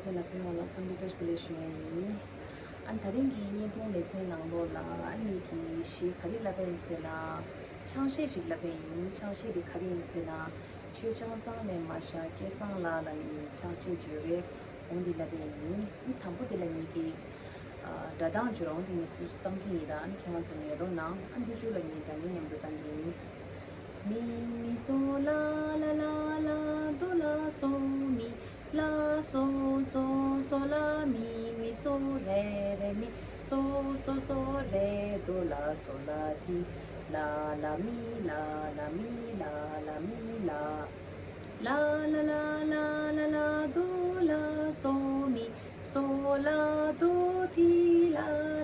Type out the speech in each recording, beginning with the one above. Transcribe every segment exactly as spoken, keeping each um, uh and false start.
ཚན་ལ་ཕེབས་པ་ལ་འཚམས་འདྲི་བཀྲ་ཤིས་བདེ་ལེགས་ཞུ་ཡ་ཡིན། ཨ་ནི་དེ་རིང་གི་བརྙན་ཐུང་ལེ་ཚན་ནང་ལོགས་ལ་ཨ་ནི་གི་གཞས་ག་རེ་ལབ་པ་ཡིན་ཟེར་ན། ཆང་གཞས་ཤིག་ལབ་པ་ཡིན། ཆང་གཞས་དེ་ག་རེ་ཡིན་ཟེར་ན། ཆོས་ཆང་གཙང་ནས་མ་ཤ་སྐལ་བཟང་ལགས་ལ་ནི་ཆང་གཞས་བརྗོད་རེད། འོང་འདི་ལབ་པ་ཡིན། ཨ་ནི་དང་པོ་དེ་ལ་ངེད་ཀྱི་ཨ་སྒྲ་གདངས་བརྗོད་རོགས་འདི་ངས་དུས་སུ་བཏང་གི་ཡིན་ད། ཨ་ནི་ཁྱེད་རང་ཚོ་ཉན་རོགས་གནང་། ཨ་ནི་འདི་མཇུག་ལ་ངས་སྒྲ་སྙན་མཉམ་དུ་བཏང་གི་ཡིན། མི་མི་སོ་ལ་ལ་ལ་ལ་དོ་ལ་སོ་མི། ལ་སོ་སོ་སོ་ལ་མི། མི་སོ་རེ་རེ་མི། སོ་སོ་སོ་རེ་དོ་ལ་སོ་ལ་ཏི། ལ་ལ་མི་ལ་ལ་མི་ལ་ལ་མི་ལ། ལ་ལ་ལ་ལ་ལ་ལ་དོ་ལ་སོ་མི། སོ་ལ་དོ་ཏི། ལ་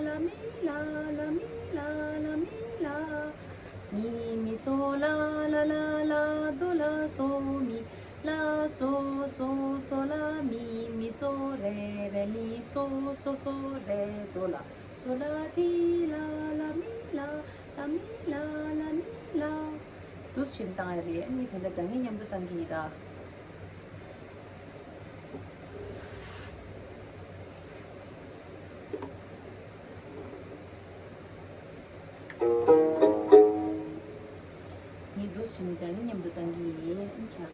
ལ་མི་ལ་ལ་མི་ལ་ལ་མི་ལ། མི་མི་སོ་ལ་ལ་ལ་ལ་དོ་ལ་སོ་མི། ལ་སོ་སོ་སོ་ལ་མི། མི་སོ་རེ་རེ་མི། སོ་སོ་སོ་རེ་དོ་ལ་སོ་ལ་ཏི། ལ་ལ་མི་ལ་ལ་མི་ལ་ལ་མི་ལ། འདུག་སེ་བཏང་ཡ་རེད། ཨ་ནི་དེ་འདྲ་སྒྲ་སྙན་མཉམ་དུ་བཏང་གི་ཡིན་ད། ངས་འདུག་སེ་ནི་སྒྲ་སྙན་མཉམ་དུ་བཏང་གི་ཡིན། ཨ་ནི་ཁྱེད།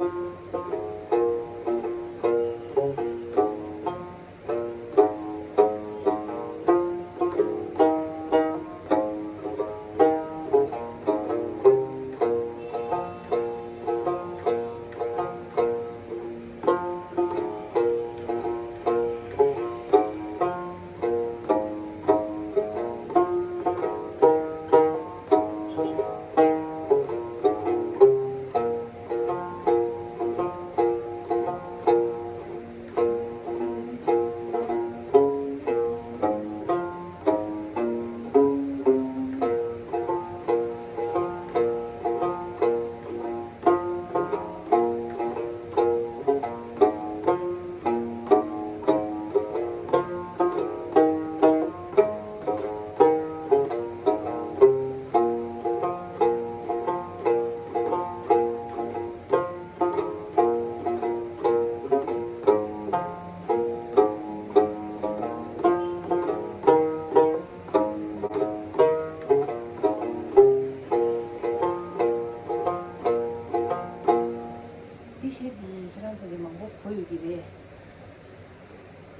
འདི་གཞས་འདི་ཁྱེད་རང་ཚོ་གི་མང་པོ་གོ་ཡོད་ཀྱི་རེད།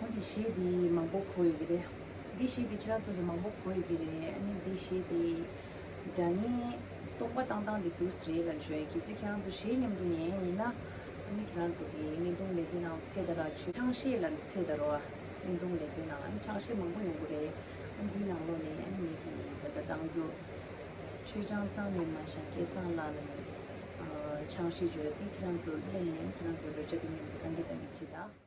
འོ་འདི་གཞས་འདི་མང་པོ་གོ་ཡོད་ཀྱི་རེད། འདི་གཞས་འདི་ཁྱེད་རང་ཚོ་གི་མང་པོ་གོ་ཡོད་ཀྱི་རེད། ཨ་ནི་འདི་གཞས་འདི་སྒྲ་སྙན་སྟོང་པ་བཏང་སྟངས་འདི་འདུག་སེ་རེད་ལབ་ཞུ་ཡ། གལ་སྲིད་ཁྱེད་རང་ཚོ་གཞས་མཉམ་དུ་ཉན་ཡིན་ན། ཨ་ནི་ཁྱེད་རང་ཚོ་གི་བརྙན་ཐུང་ལེ་ཚན་ནང་ཚེ་ད་ར་ཆོས་ཆང་གཞས་ལ་ཚེ་ད་ར་བ། བརྙན་ཐུང་ལེ་ཚན་ནང་ཨ་ནི་ཆང་གཞས་མང་པོ་ཡོང་གི་རེད། ཨ་ནི་འདིའི་ནང་ལོགས་ནས་ཨ་ནི་ངེད་ཀྱི་ད་ལྟ་བཏང་རྒྱུ། ཆོས་ཆང་གཙང་ནས་མ་ཤ་སྐལ་བཟང་ལགས་ལ་ནི་ཨ་ཆང་གཞས་བརྗོད་རེད། འདི་ཁྱེད་རང་ཚོ་གླེང་ནས་ཁྱེད་རང་ཚོ་རོལ་ཆ་འདི་མཉམ་དུ་བཏང་གི་བཏང་གི་བྱེད་ད།